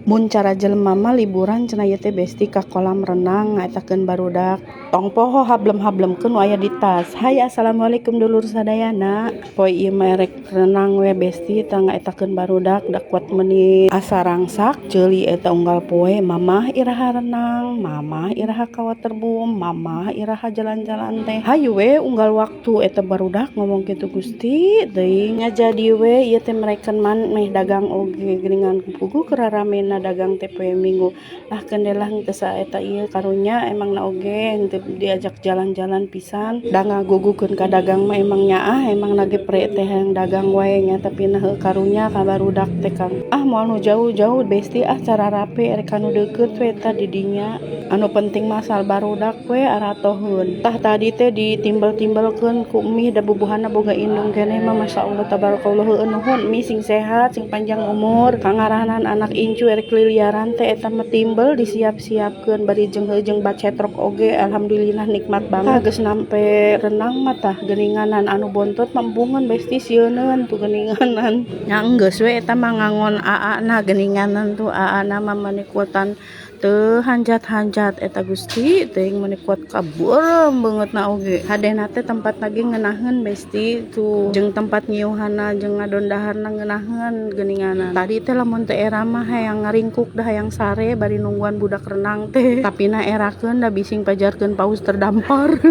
Mun cara jelema mah liburan cenah ieu teh, Besti, ka kolam renang ngaetakeun barudak. Tong poho hablem-hablemkeun nu aya di tas. Hai, assalamualaikum dulur sadayana. Poe ieu mah erek renang we, Besti, tah ngaetakeun barudak da kuat meuni asa rangsak ceuli eta unggal poe, "Mamah, iraha renang? Mamah, iraha ka waterboom? Mamah, iraha jalan-jalan teh?" Hayu we unggal waktu eta barudak ngomong kitu. Gusti teuing nya, jadi we ieu teh merekeun man meh dagang oge geuningan puguh keur raramena dagang teh poe Minggu. Ah, keun lah, henteu saeta ieu karunya emangna oge henteu diajak jalan-jalan pisan da ngagugukeun ka dagang mah emang nyaah, emang ge pre teh hayang dagang wae nya, tapi nah heuh karunya ka barudak teh, Kang. Ah, moal nu jauh-jauh, Besti, ah, cararape erek ka nu deukeut we tah di dinya. Anu penting mah asal barudak we aratoheun. Tah, tadi teh ditimbel-timbelkeun ku mie da bubuhanna boga indung keneh mah, masyaallah tabarakallah. Heueuh, nuhun, Mi, sing sehat, sing panjang umur. Kangarahanan anak incu erek liliaran teh eta mah timbel disiap-siapkeun bari jeung heueuh jeung bacetrok oge, alhamdulillah nikmat banget. Geus nampe renang mah tah geuninganan anu bontot mah embungeun, Besti, sieuneun tuh geuninganan. Nya enggeus we eta mah ngangon aa na geuninganan tuh, aa na mah meuni kuatan teu hanjat-hanjat eta. Gusti teuing meuni kuat kabeureum beungeutna oge. Hadena teh tempatna ge ngeunaheun, Besti, tuh jeung tempat nyiuhanna jeung ngadon daharna ngeunaheun geuninganan. Tadi teh lamun teu era mah hayang ngaringkuk dah, hayang sare bari nungguan budak renang teh, tapi na erakeun da bising pajarkeun paus terdampar.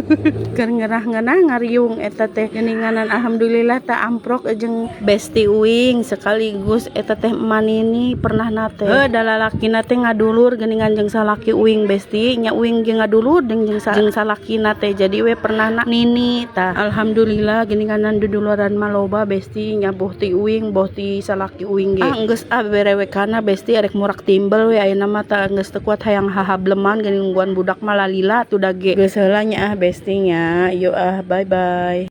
Keur ngeunah-ngeunah ngariung eta teh geuninganan. Alhamdulillah tah amprok jeung Besti uing sekaligus eta teh manini pernahna teh. Heuh, da lalakina teh ngadulur geuningan jeung salaki uing, Besti nya, uing ge ngadulur jeung salakina teh, jadi we pernahna nini. Tah, alhamdulillah geuninganan duduluran mah loba, Besti nya, boh ti uing boh ti salaki uing ge. Ah, enggeus ah berewekana, Besti, erek murak timbel we ayeuna mah. Tah, geus teu kuat hayang hahableman geuning nungguan budak mah lalila tuh da ge. Geus heula nya ah, Besti nya, yuk ah, bye bye.